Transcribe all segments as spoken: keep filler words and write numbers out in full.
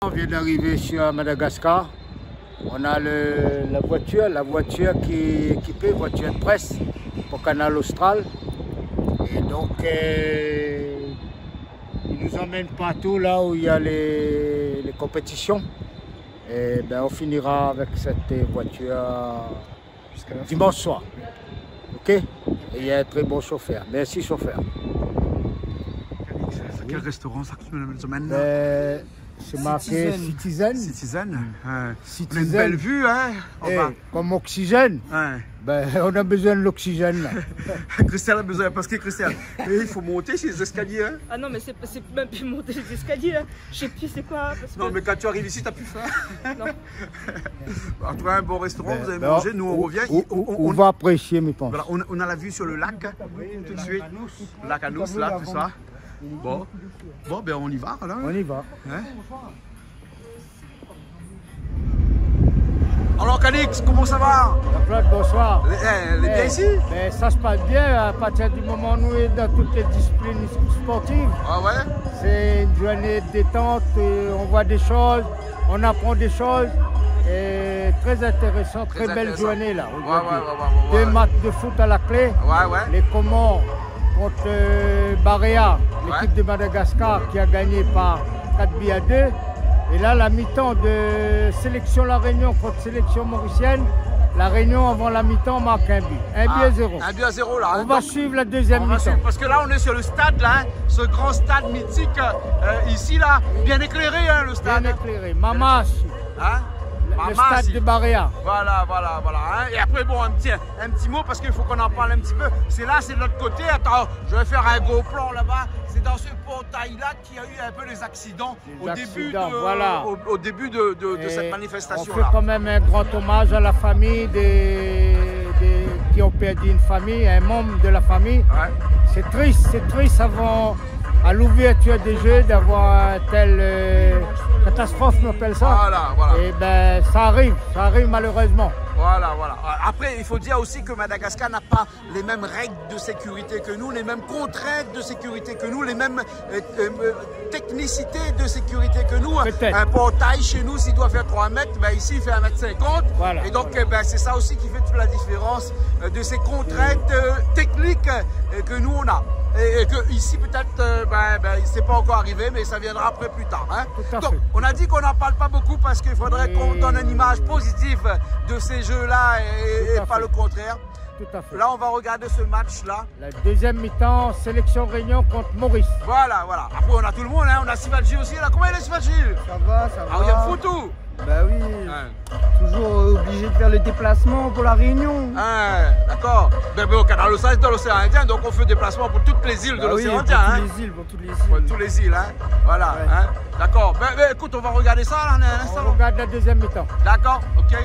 On vient d'arriver ici à Madagascar. On a le, la voiture, la voiture qui est équipée, voiture de presse pour Kanal Austral. Et donc, euh, ils nous emmènent partout là où il y a les, les compétitions. Et ben, on finira avec cette voiture dimanche soir. OK ? Et il y a un très bon chauffeur. Merci, chauffeur. Calix, c'est quel restaurant, ça, que tu nous amènes là ? Ben, c'est marqué Citizen. Citizen. Citizen. Euh, on a une belle vue, hein, en bas. Eh, comme oxygène. Ouais. Ben, on a besoin de l'oxygène, là. Christian a besoin, parce que Christian, mais il faut monter ces escaliers, hein. Ah non, mais c'est, c'est même plus monter les escaliers, hein. Je sais plus c'est quoi, parce que... Non, mais quand tu arrives ici, t'as plus faim. Non. En tout cas, un bon restaurant, vous allez manger, nous, on revient, on, on, on va apprécier, mi pans. Voilà, on, on a la vue sur le lac, tout de suite. Lac Anous, là, tout ça. Bon. Bon, ben, on y va, là. On y va. Hein ? Alors, Calix, comment ça va ? Jean-Claude, bonsoir. Eh, lé bien ici ? Ben, ça se passe bien à partir du moment où nous sommes dans toutes les disciplines sportives. Ah ouais ? C'est une journée de détente, euh, on voit des choses, on apprend des choses. Et très intéressant, très belle journée là, aujourd'hui. Ouais, ouais, ouais, ouais, ouais. Deux matchs de foot à la clé. Ouais, ouais. Les Comores contre, euh, Barea, l'équipe de Madagascar qui a gagné par quatre buts à deux. Et là, la mi-temps de sélection La Réunion contre sélection mauricienne. La Réunion, avant la mi-temps, marque un but. Un but à zéro. Ah, un but à zéro, là, hein. On va suivre la deuxième mi-temps. Donc, on va suivre, parce que là, on est sur le stade, là, hein, ce grand stade mythique, euh, ici, là, bien éclairé, hein, le stade, hein. Bien éclairé. Mamashi. Hein ? Le, le stade de Barea. Voilà, voilà, voilà, hein. Et après, bon, un petit, un petit mot, parce qu'il faut qu'on en parle un petit peu. C'est là, c'est de l'autre côté. Attends, je vais faire un gros plan là-bas. C'est dans ce portail-là qu'il y a eu un peu les accidents. Au début de, voilà, au, au début de, de, de cette manifestation-là. Et on fait quand même un grand hommage à la famille des, des, qui ont perdu une famille, un membre de la famille. Ouais. C'est triste, c'est triste avant, à l'ouverture des Jeux, d'avoir une telle, euh, catastrophe, on appelle ça. Voilà, voilà. Et ben, ça arrive, ça arrive malheureusement. Voilà, voilà. Après, il faut dire aussi que Madagascar n'a pas les mêmes règles de sécurité que nous, les mêmes contraintes de sécurité que nous, les mêmes, euh, euh, euh, technicités de sécurité que nous. Peut-être. Un portail chez nous, s'il doit faire trois mètres, ben ici, il fait un mètre cinquante. Voilà. Et donc, euh, ben, c'est ça aussi qui fait toute la différence, euh, de ces contraintes, euh, techniques, euh, que nous, on a. Et, et que ici, peut-être, euh, ben, ben, c'est pas encore arrivé, mais ça viendra après, plus tard, hein. Tout à fait. Donc, on a dit qu'on n'en parle pas beaucoup parce qu'il faudrait qu'on donne une image positive de ces Jeux-là et, et pas le contraire. Tout à fait. Là, on va regarder ce match-là. La deuxième mi-temps, sélection Réunion contre Maurice. Voilà, voilà. Après, on a tout le monde, hein. On a Sivalji aussi, là. Comment il est, Sivalji ? Ça va, ça va. Ah, il y a une photo. Bah oui. Ouais. Toujours obligé de faire le déplacement pour La Réunion. Ah, d'accord. Ben, ben, au Canal Austral, dans l'océan Indien, donc on fait le déplacement pour toutes les îles de l'océan Indien, hein. Bah oui, pour toutes les îles, pour toutes les îles. Ouais, toutes les îles, hein. Voilà, hein. D'accord. Ben, ben, écoute, on va regarder ça, là, un instant. On regarde la deuxième mi-temps. D'accord, OK.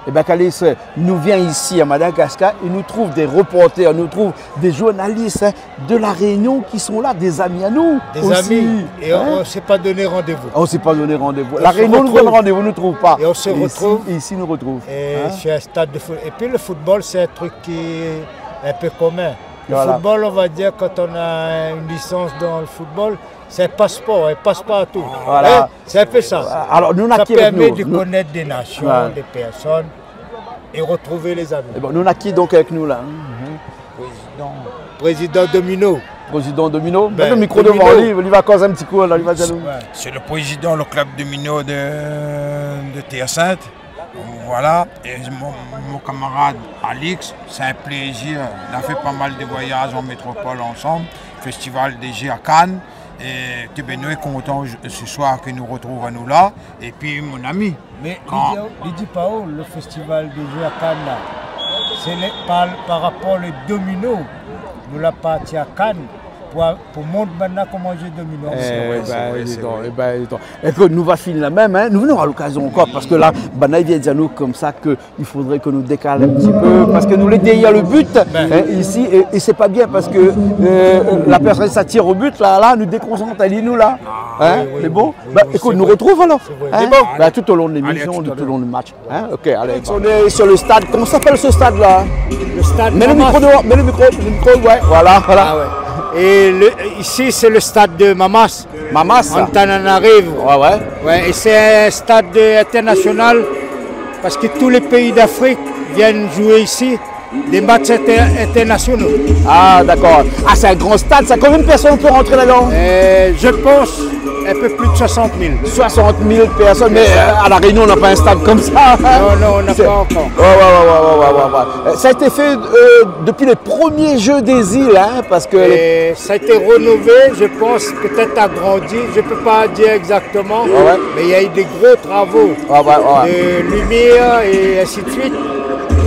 Eh ben, Calix, nou vien isi a Madagascar é nou trouv dé reporter, nou trouv dé journaliste, hein, de La Réunion ki sont là, des amis à nous aussi. Des amis. Et on, on s'est pas donné rendez-vous. On s'est pas donné rendez-vous. La Réunion nou donn randévou, nou trouv pa. Et on se retrouve. Ici, ici, nou retrouv. Et sur un stade de foot. Et puis le football, c'est un truc qui est un peu commun. Voilà. Le football, on va dire, quand on a une licence dans le football, c'est un passeport, un passe-partout. Voilà. Hein ? C'est un peu ça. Alors, nou na ki avèk nou ? Ça permet de connaître des nations, des personnes et retrouver les amis. Eh ben, nou na ki donk avèk nou la ? Président. Président Domino. Président Domino. Ben, mèt le mikro dovan li, li va koz in ti kou la, li va dir anou. Ouais. C'est le président, le club Domino de, de Terre Sainte. Voilà, et mon, mon camarade Alix, c'est un plaisir. On a fait pas mal de voyages en métropole ensemble, Festival des Jeux à Cannes. Et, eh ben, nou lé kontan ce soir ke nou retrouv anou la. Et puis, mon ami, mais Lydie Paul, le Festival des Jeux à Cannes, là, c'est le, par, par rapport le Domino, nou la parti à Cannes, pou, pou mont banna koman zoué domino. Eh ben, dis donc, eh ben, dis donc. Écoute, nou va fini la mèm, hein. Nou vien a l'occasion encore, parce que là, banna i vien dir anou konmsa ke il faudrait que nou dékal in ti pé, parce que nou lé dèrièr le but, hein, ici, et, et c'est pas bien, parce que, euh, la personne, ça tire au but, là, là, nou dékonsantre ali, nou, là. Hein, oui, oui, c'est bon. Bah, écoute, nou retrouv alors. C'est vrai. Hein ? Bah, tout au long de l'émission, tout au long du match. Hein ? OK, allez. On est sur le stade. Comment s'appelle ce stade-là ? Le stade Mamashi. Mets le micro devant, mets le micro, le micro, ouais, voilà, voilà. Ah ouais. Et le, ici, c'est le stade de Mamas, Mamas ? Antananarivo. Ouais, ouais. Ouais, et c'est un stade de, international parce que tous les pays d'Afrique viennent jouer ici des matchs inter-, internationaux. Ah, d'accord. Ah, c'est un grand stade, ça. Combien de personnes peut rentrer là-dedans ? Euh, je pense un peu plus de soixante mille. Soixante mille personnes, mais, euh, à La Réunion, on n'a pas un stade comme ça, hein. Non, non, on n'a pas encore. Ouais, ouais, ouais. Euh, ça a été fait, euh, depuis les premiers Jeux des îles, hein, parce que les... Et ça a été rénové, je pense, peut-être agrandi, je peux pas dire exactement, ouais, ouais, mais il y a eu des gros travaux, ouais, ouais, ouais, de lumière et ainsi de suite.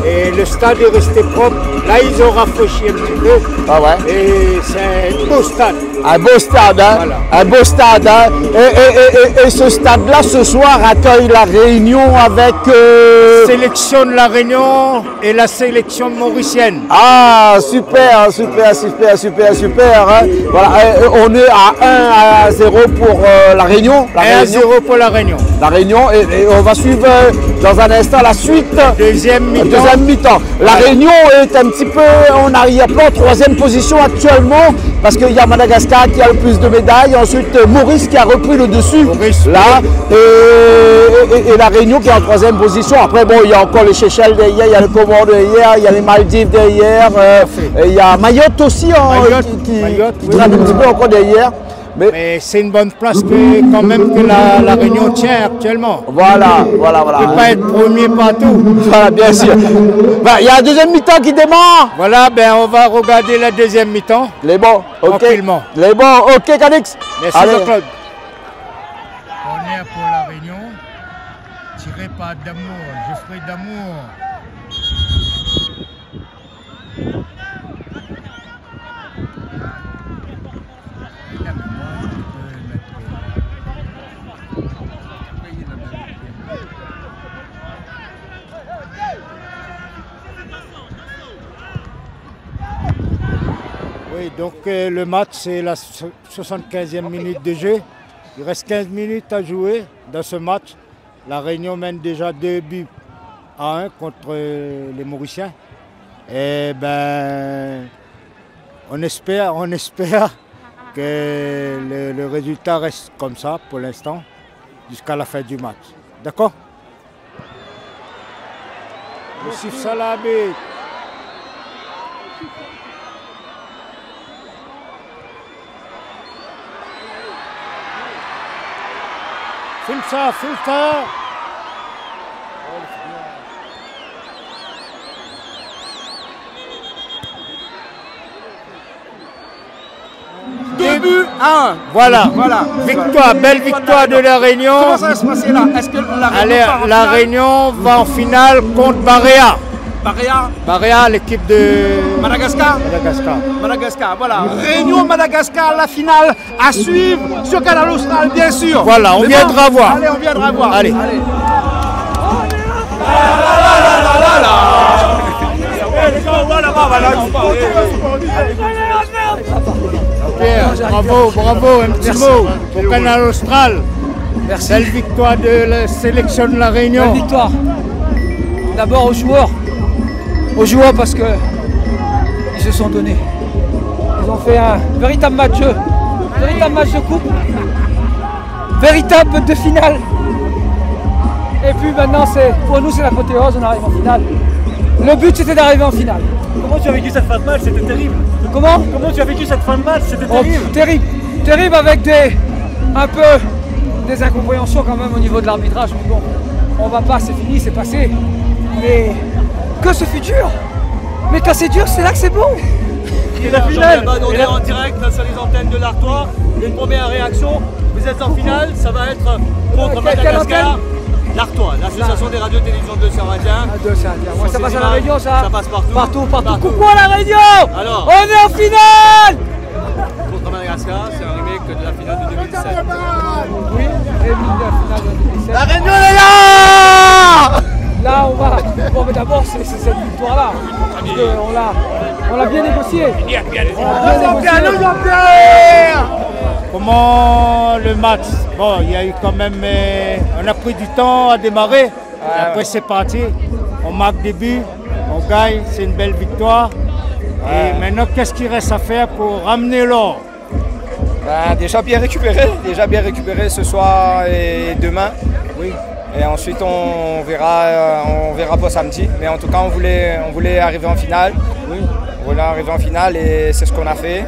Et le stade est resté propre. Là, ils ont rafraîchi un petit peu. Ah ouais. Et c'est un beau stade. Un beau stade, hein ? Voilà. Un beau stade, hein ? Et, et, et, et, et ce stade-là, ce soir, accueille La Réunion avec, euh, sélection de La Réunion et la sélection mauricienne. Ah, super, super, super, super, super, hein. Voilà, euh, on est à un à zéro pour, euh, La Réunion. La Réunion. Un à zéro pour La Réunion. La Réunion, et, et on va suivre, euh, dans un instant la suite. Deuxième mi-temps. Deuxième mi-temps. La Réunion est un petit peu en arrière-plan, troisième position actuellement, parce qu'il y a Madagascar qui a le plus de médailles, ensuite, euh, Maurice qui a repris le dessus. Maurice, là, oui. Et, et, et, et La Réunion qui est en troisième position. Après, bon, il y a encore les Seychelles derrière, il y a les Comores derrière, il y a les Maldives derrière, euh, et il y a Mayotte aussi, hein, Mayotte, qui, qui, Mayotte, qui traîne un petit peu encore derrière. Mais c'est une bonne place que, quand même, que la, La Réunion tient actuellement. Voilà, voilà, voilà. On peut pas être premier partout. Voilà, bien sûr. Bah, il y a la deuxième mi-temps qui démarre. Voilà, ben, on va regarder la deuxième mi-temps. Lé bon, ok. Tranquillement. Lé bon, ok, Calix. Merci, allez. Jean-Claude. Corner pour La Réunion, tiré par Damour, Geoffrey Damour. Oui, donc, euh, le match, c'est la so-, soixante-quinzième minute de jeu. Il reste quinze minutes à jouer dans ce match. La Réunion mène déjà deux buts à un contre, euh, les Mauriciens. Eh ben, on espère, on espère que le, le résultat reste comme ça pour l'instant, jusqu'à la fin du match. D'accord ? Le siffle à l'arbitre. Filme ça, filme ça. Deux buts à un. Voilà. Voilà. Victoire, belle victoire de La Réunion. Comment ça va se passer là ? Est-ce que La Réunion part en finale ? Allez, La Réunion va en finale contre Barea. Barea. Barea, l'équipe de Madagascar. Madagascar. Madagascar, voilà. Réunion, Madagascar, la finale à suivre sur Kanal Austral, bien sûr. Voilà, on viendra voir. Allez, on viendra voir. Allez. Allez. Pierre, bravo, bravo, un petit mot pour Kanal Austral. Merci. Belle victoire de la sélection de La Réunion. Belle victoire. D'abord aux joueurs. Aux joueurs parce que ils se sont donnés. Ils ont fait un véritable match de jeu. Véritable match de coupe. Véritable de finale. Et puis maintenant, c'est, pour nous, c'est l'apothéose, on arrive en finale. Le but, c'était d'arriver en finale. Comment tu as vécu cette fin de match ? C'était terrible. Comment ? Comment tu as vécu cette fin de match ? C'était terrible. Oh, terrible. Terrible avec des, un peu des incompréhensions quand même au niveau de l'arbitrage. Mais bon, on va pas, c'est fini, c'est passé. Mais que ce fut dur. Mais quand c'est dur, c'est là que c'est bon. Et la finale. Jean-Pierre Bad, on est en direct, là, sur les antennes de l'Artois. Une première réaction, vous êtes en finale, ça va être contre Madagascar. Quelle antenne ? L'Artois, l'association des radios et télévisions de l'océan Indien. Ah, de l'océan Indien. Ouais, ça passe à La Réunion, ça. Ça passe partout. Partout, partout. Coucou à La Réunion. Alors. On est en finale. Contre Madagascar, c'est un remake de la finale de deux mille sept. Oui, remake de la finale de deux mille sept. La Réunion, elle est là. Là, on va, bon, mais d'abord, c'est, c'est cette victoire-là. Parce que on l'a, on l'a bien négocié. Bien, bien. On l'a bien négocié. Comment le match ? Bon, il y a eu quand même, euh, on a pris du temps à démarrer. Et après, c'est parti. On marque des buts, on gagne, c'est une belle victoire. Ouais. Et maintenant, qu'est-ce qu'il reste à faire pour ramener l'or ? Ben, déjà bien récupérer, déjà bien récupérer ce soir et demain. Oui. Et ensuite, on verra, euh, on verra pour samedi. Mais en tout cas, on voulait, on voulait arriver en finale. Oui. On voulait arriver en finale et c'est ce qu'on a fait.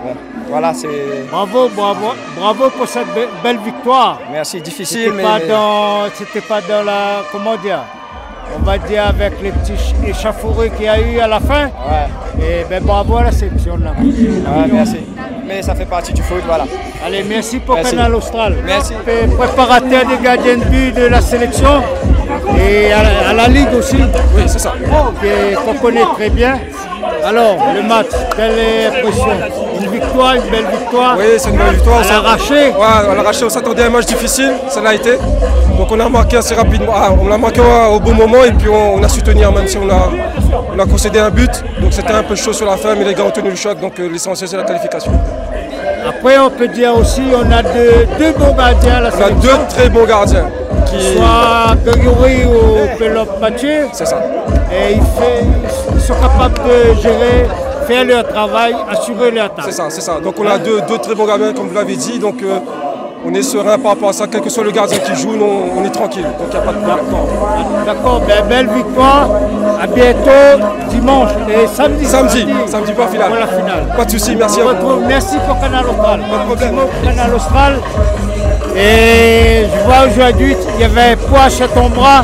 Bon, voilà, c'est... Bravo, bravo, bravo pour cette be-, belle victoire. Merci, difficile, mais... C'était pas dans, c'était pas dans la, comment dire, on va dire avec les petits ch-, échauffourées qu'il y a eu à la fin. Ouais. Et ben, bravo à la sélection de la... Ouais, merci. Mais ça fait partie du foot, voilà. Allez, merci pour Canal Austral. Merci. Préparateur des gardiens de but de la sélection. Et à la, à la Ligue aussi. Oui, c'est ça. Que, qu'on connaît très bien. Alors, le match, quelle est l'impression ? Une victoire, une belle victoire ? Oui, c'est une belle victoire. À l'arraché. Ouais, à l'arraché, on s'attendait à un match difficile, ça l'a été. Donc on a marqué assez rapidement. Ah, on a marqué au, au bon moment et puis on, on a su tenir, même si on a, on a concédé un but. Donc c'était un peu chaud sur la fin, mais les gars ont tenu le choc, donc, euh, l'essentiel, c'est la qualification. Après, on peut dire aussi, on a deux, deux bons gardiens à la sélection. On a deux très bons gardiens qui... Soit Grégory ou Pelop Mathieu. C'est ça. Et ils fait, ils sont capables de gérer, faire leur travail, assurer leur tâche. C'est ça, c'est ça. Donc on a deux, deux très bons gardiens, comme vous l'avez dit. Donc, euh, on est serein par rapport à ça. Quel que soit le gardien qui joue, nous, on est tranquille. Donc il n'y a pas de problème. D'accord. D'accord. Ben, belle victoire. À bientôt dimanche et samedi. Samedi, samedi pour la finale. Pour la finale. Pas de souci, merci à vous. On se retrouve. Merci pour Canal Austral. Pas de problème. Merci beaucoup, Canal Austral. Et je vois aujourd'hui, il y avait un poids sur ton bras.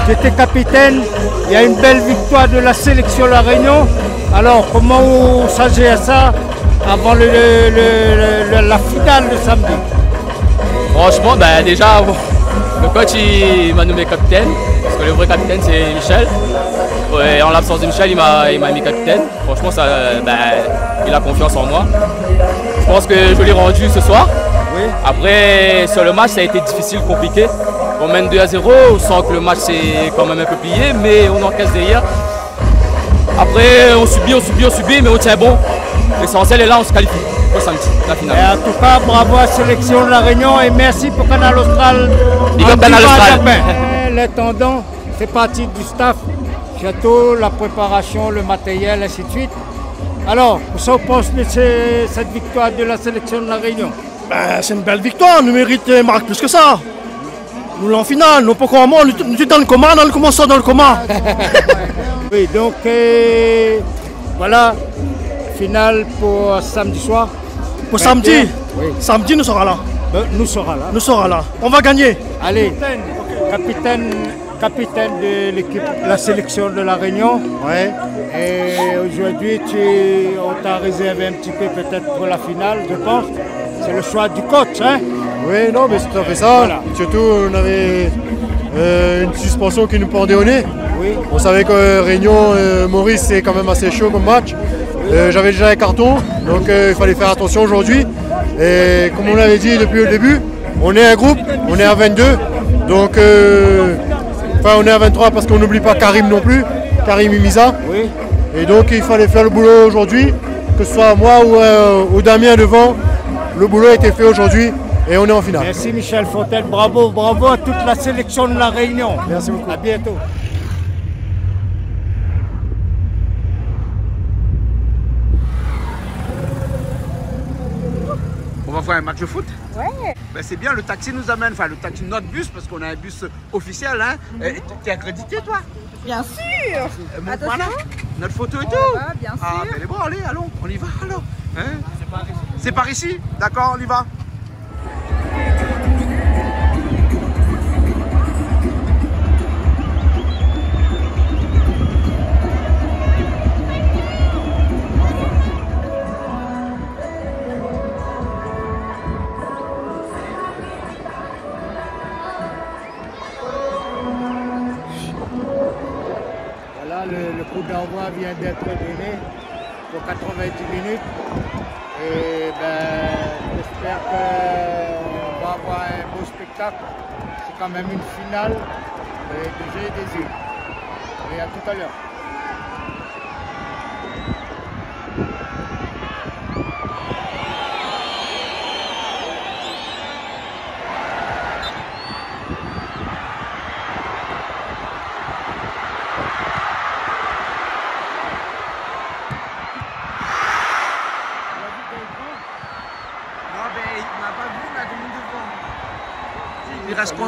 Tu étais capitaine. Il y a une belle victoire de la sélection La Réunion. Alors, comment vous sentez ça avant le, le, le, le, la finale de samedi ? Franchement, ben, déjà, bon, le coach, il m'a nommé capitaine, parce que le vrai capitaine, c'est Michel. Et en l'absence de Michel, il m'a, il m'a mis capitaine. Franchement, ça, euh, ben, il a confiance en moi. Je pense que je l'ai rendu ce soir. Oui. Après, sur le match, ça a été difficile, compliqué. On mène deux à zéro, on sent que le match est quand même un peu plié, mais on encaisse derrière. Après, on subit, on subit, on subit, mais on tient bon. L'essentiel est là, on se qualifie au samedi, la finale. Et en tout cas, bravo à la sélection de La Réunion et merci pour Canal Austral. Big up Canal Austral. Anti-Vagabin. L'intendant fait partie du staff, surtout la préparation, le matériel, ainsi de suite. Alors, kosa ou pans de ce, cette victoire de la sélection de La Réunion ? Ben, c'est une belle victoire, nou mérit mark plis ke sa. Nou lé an final, nou pankor mor, nou, nou lé dan le koma, nou komans sort dan le koma. Oui, donc, euh, voilà, finale pour samedi soir. Pour samedi ? Vingt heures, oui. Samedi, nou sera la. Ben, nou sera la. Nou sera la. On va gagner. Allez, capitaine, capitaine de l'équipe, la sélection de La Réunion. Ouais. Et aujourd'hui, tu, on t'a réservé un petit peu peut-être pour la finale, je pense. C'est le choix du coach, hein ? Oui, non, mais c'est tout à fait ça. Voilà. Surtout, on avait, euh, une suspension qui nous pendait au nez. Oui. On savait que Réunion, euh, Maurice, c'est quand même assez chaud comme match. Euh, j'avais déjà un carton, donc, euh, il fallait faire attention aujourd'hui. Et comme on l'avait dit depuis le début, on est un groupe, on est à vingt-deux. Donc, euh, enfin, on est à vingt-trois parce qu'on n'oublie pas Karim non plus, Karim Imiza. Oui. Et donc, il fallait faire le boulot aujourd'hui, que ce soit moi ou, euh, ou Damien devant. Le boulot a été fait aujourd'hui et on est en finale. Merci Michel Fontaine, bravo, bravo à toute la sélection de La Réunion. Merci beaucoup. À bientôt. On va voir un match de foot ? Ouais. Ben, c'est bien, le taxi nous amène, enfin, le taxi, notre bus, parce qu'on a un bus officiel, hein. Mhm. Eh, t'es accrédité, toi ? Bien sûr. Euh, mon... Attention. Voilà, notre photo et tout. On va, bien sûr. Ah, ben, bon, allez, allons, on y va, alors. Hein ? C'est par ici. C'est par ici ? D'accord, on y va. Voilà, le, le coup d'envoi vient d'être donné pour quatre-vingt-dix minutes. Et ben, j'espère qu'on va avoir un beau spectacle. C'est quand même une finale, euh, de jeux et des îles. Et à tout à l'heure.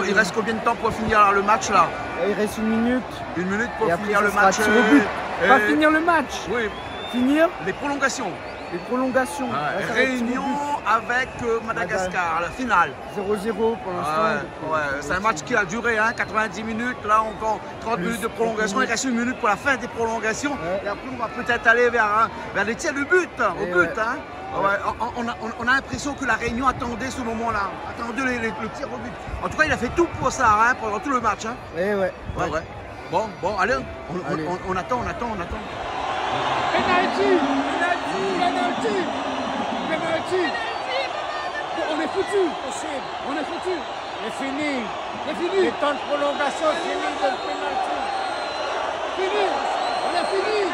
Il reste combien de temps pour finir le match là ? Il reste une minute. Une minute pour finir le match. Et après, ça sera tir au but. Euh, pas euh, finir le match. Oui. Finir les prolongations. Les prolongations. Ouais, là, ça va être tir au but. Réunion avec, euh, Madagascar, la finale. Zéro zéro pour l'instant. Ouais, donc, euh, ouais, c'est un match qui a duré, hein, quatre-vingt-dix minutes. Là, encore trente minutes de prolongation. Plus trente minutes. Il reste une minute pour la fin des prolongations. Ouais. Et après, on va peut-être aller vers, hein, vers les tirs de but, au but, hein. Et ouais. Ouais, on, on a, on, on a l'impression que la Réunion attendait ce moment-là, attendait les, les, le tir au but. En tout cas, il a fait tout pour ça, hein, pendant tout le match, hein. Eh ouais. Ouais, ouais. Bon, bon, allez, on, on, on, on attend, on attend, on attend. Penalty ! Penalty ! Penalty ! Penalty ! Bon, on est foutus. Possible. On est foutus. C'est fini. C'est fini. Le temps de prolongation, c'est fini, de penalty. Fini. On a fini.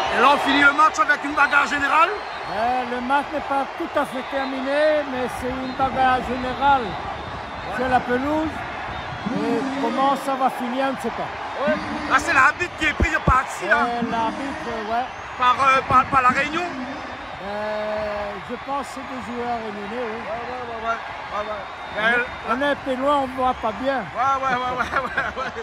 Et là, on finit le match avec une bagarre générale. Euh, le match n'est pas tout à fait terminé, mais c'est une bagarre générale sur la pelouse. Et comment ça va finir, on ne sait pas. Ouais. Là, c'est l'arbitre qui est pris de parti, là. Ouais, l'arbitre, ouais. Par, euh, par, par la Réunion. Euh, je pense que c'est des joueurs réunionnais, oui. Ouais, ouais, ouais, ouais, ouais, ouais. On est, on est un peu loin, on voit pas bien. Ouais, ouais, ouais, ouais, ouais, ouais.